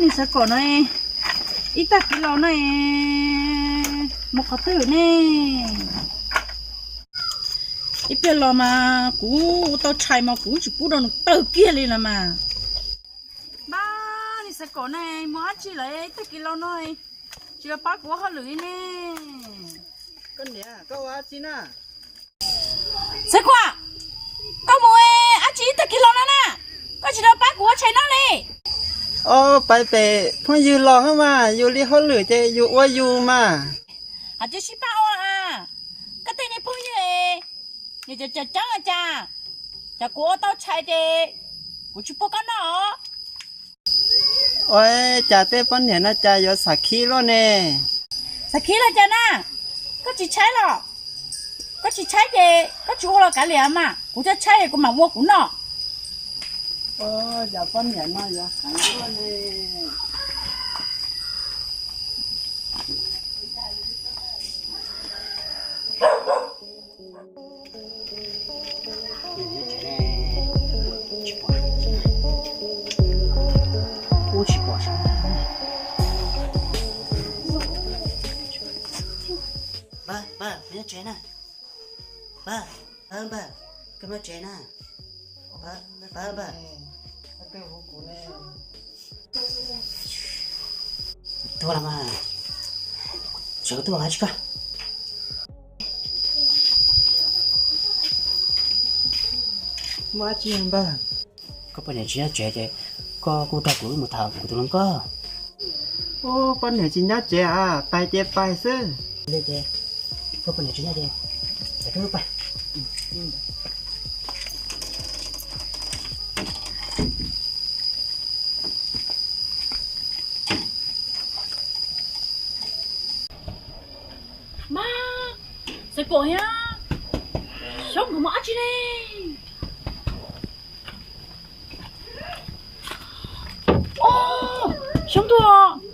Xav kom no ib tag kis los no mus qhov twg ne? Ib pliag los mas kuv ua tau tshais mas kuv tsis pub rau nws tawg kiag li los mas. Npawg, nws xav kom ne, mus dab tsi lawm ib tag kis los no tsis los pab kuv ua hauj lwm li ne? Koj niam, koj ua dab tsi na? Xav kom koj mus dab tsi ib tag kis los no na, koj tsis los pab kuv ua tshais noj li. Ob, pais pem phooj ywg los mas, yus li hauj lwm ces yus ua yus mas. Hais tias sib pab ua a, koj tej niag phooj ywg es nws cov cov coob cas, cov kuv ua tau tshais ces kuv tsis pub koj noj os. Ua cas tej poj niam no cas yuav xav khib luaj ne? Xav khib los cas na? Koj tsis tshaib los? Koj tsis tshaib ces koj tsis ua los kav liam mas, kuv tshaib tshaib kuv mam ua kuv noj. Cas poj niam no yuav heev luaj ne? Npawg, npawg, npawg, npawg, npawg, koj nyob tsev na. Npawg, npawg, npawg. Tuag los mas, sawv tuaj hais tsis koj. Muaj dab tsi npawg? Koj poj niam tsis nyob tsev ces koj kuj nrog kuv wb mus tham kuv tus hluas nkauj. Ub, poj niam tsis nyob tsev a, pais ces pais xwb. Koj poj niam tsis nyob ces pais wb pais. Mas, xav kom thiab, xyov nkawd mus dab tsi ne. Xyov ntuj,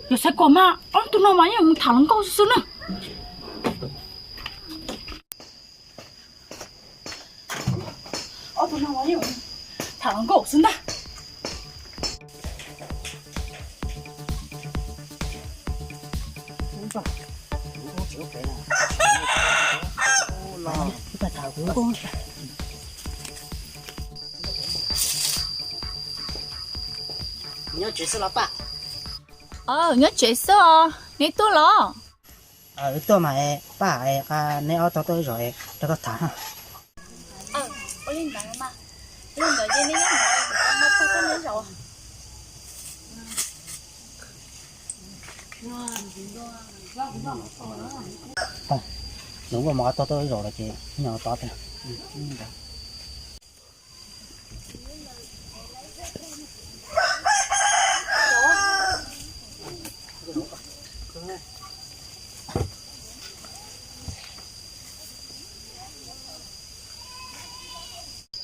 yog xav kom mas ob tug no mas yeej mus tham hluas nkauj xwb na. Ob tug no yeej tham hluas nkauj xwb ntag. Nyob tsev xwb los paj? Nyob tsev xwb os, neb tuaj los? Wb tuaj mas paj, neb ob tog tuaj ib zaug rau koj tham. Ua li ntawd mas, ua li ntawd ces neb nyob no, kuv tau neb zaum. Nws ua mov tau tau ib zaug lawm ces nyob tod tiag.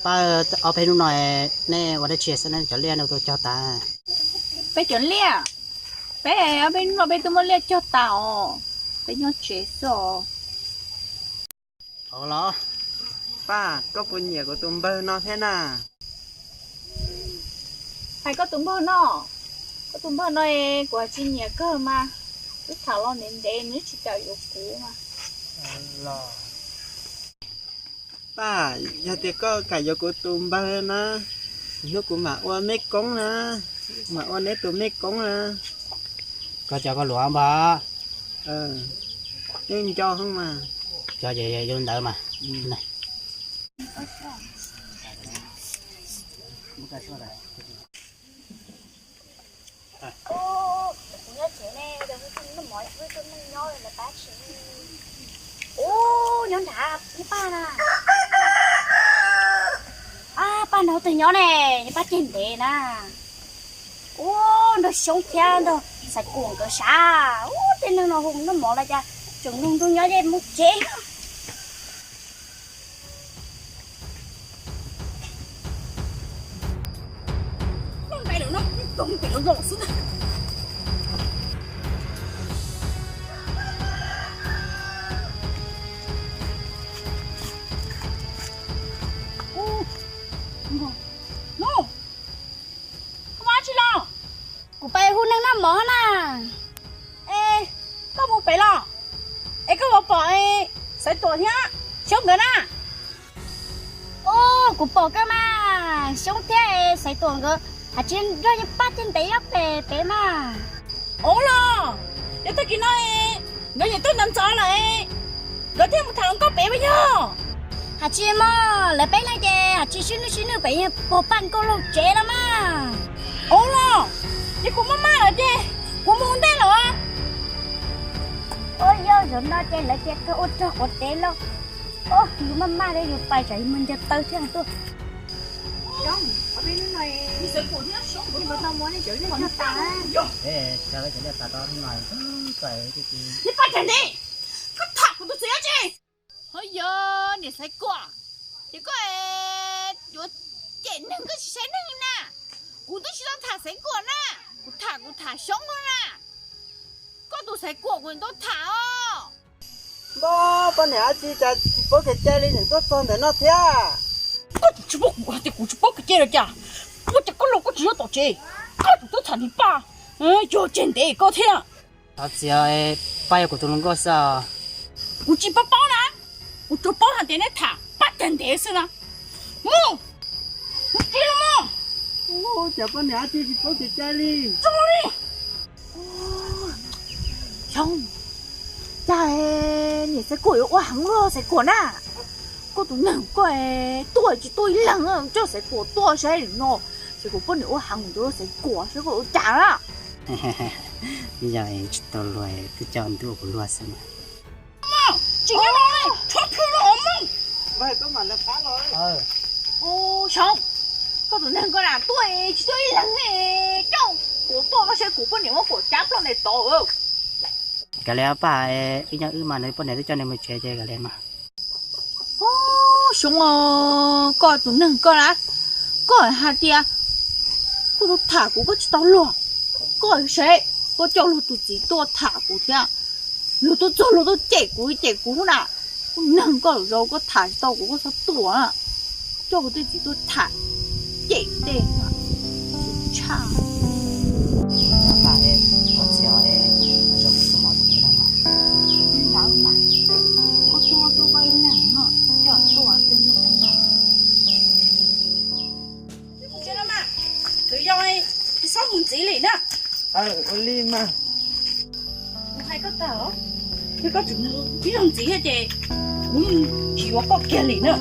Paj, ob peb hnub no nej ua dab tsi xwb nej cov liaj no tau cog tas? Peb cov liaj, peb ob peb hnub no peb twb muab liaj cog tas os, peb nyob tsev xwb os. Los, Paj, koj puas nyiam kuv tus npawg no thiab na? Hais koj tus npawg no, koj tus npawg no kuv tsis nyiam kawg mas, wb tham los ntev ntev nws tsis kam yuav kuv mas. Los, Paj, yog tias koj kam yuav kuv tus npawg na, hnub kuv mam ua mej koob na, mam ua neb tus mej koob na. Koj cov koj luav npawg. Yeej nco mas. Cov ces yog ntawd mas. Kuv nyob tsev ne, noj mov wb tuaj neej nyob lawm pab tsis. Ub, nyob nrad, nyob Paj na. Ab, Paj nrog twg nyob ne, nyob Paj ceg ntev na. Ub, nrog Xyoob thiab nrog Xaiv Kuam nkawd sav. Ub, tej neeg no hu noj mov los cas tseem nrog nrog nyob ces mus tsev. Kuv pais hu neeg noj Xaiv Tuam thiab Xyoob nkawd na. Ub, kuv pom kawg mas, Xyoob thiab Xaiv Tuam nkawd hais tsis nrog yawg Paj ceg ntev nyob pem pem mas. Ub los, yog tag kis no nkawd yeej tuaj nrov ntxov lawm, nkawd thiaj mus tham hluas nkauj pem mas yog. Hais tsis mog, lawv peb leeg ces hais tsis sib nwj sib nwj pem puag Paj nkauj laug tsev los mas. Ub los, ces kuv maj maj lawm ces kuv mus ntej lawm. Ua yog zaum no ces lawv cia kawg ua rog quav tev lauj. Ub, yus maj maj li yus pais tsam yus mus ncaws taw thiab tuaj. Paj Cag Ntev, koj tham kuv tus txiv dab tsi? Ho yog niam Xaiv Kuam, ces koj yuav cem neeg koj tsis saib neeg na. Kuv twb tsis tau tham Xaiv Kuam na, kuv tham kuv tham Xyoob na. Koj tus Xaiv Kuam kuv tau tham os. Npawg, poj niam dab tsi cas tsis paub kev cai li, nws tuaj txog ntawm no thiab? Koj tsis paub kuv hais tias kuv tsis paub kev cai los cas? Ua cas koj los koj tsis nyob tom tsev, koj tseem tuaj tham niam Paj, yog Cag Ntev koj thiab. Thov txim, Paj yog kuv tus hluas nkauj xwb os. Kuv tsis paub paub na, kuv tsuas paub hais tias neb tham Paj Cag Ntev xwb na. Mus, mus tsev los mus. Ua cas poj niam dab tsi tsis paub kev cai li, tso li. Xyoob, cas niam Xaiv Kuam yuav ua heev luaj Xaiv Kuam na? Koj tus neeg koj tuaj tsis tuaj ib leeg, coj Xaiv Kuam tuaj saib no, Xaiv Kuam poj niam ua heev tus Xaiv Kuam saib koj ua cas na. Yog tsis tau luag twb coj ntuj kuv luag xwb na. Tsis nyob no, tshuav plhu los mus. Xyoob, koj tus neeg koj na tuaj tsis tuaj ib leeg, coj Kuam tuaj koj saib kuv poj niam muab Kuam cav ploj ntais tod. Kav liam Paj, wb nyob wb mas nws poj niam twb coj nws mus tsev ces kav liam mas. Ub, Xyoob, koj tus neeg koj na, koj hais tias koj tuaj tham kuv koj tsis tau luag, koj saib koj coj luag tus txiv tuaj tham kuv thiab, luag tuaj txog luag tuaj cem kuv cem kuv na. Tus neeg koj lawm zaus koj tham tsis tau kuv koj txhob tuaj na. Coj kuv tej txiv tuaj tham cem tej tshaj. Thov txim, zoo kuv tus mos tus kwv lawm mas. Koj tuaj tuaj koj ib leeg no, coj tuaj tej muaj teeb meem. Kwv yog, tsis txhob mus ntxiv li na. Ua li mas. Kuv hais koj tag os, yog koj tseem mus ib leeg ntxiv ces kuv tsis yuav koj kiag li na.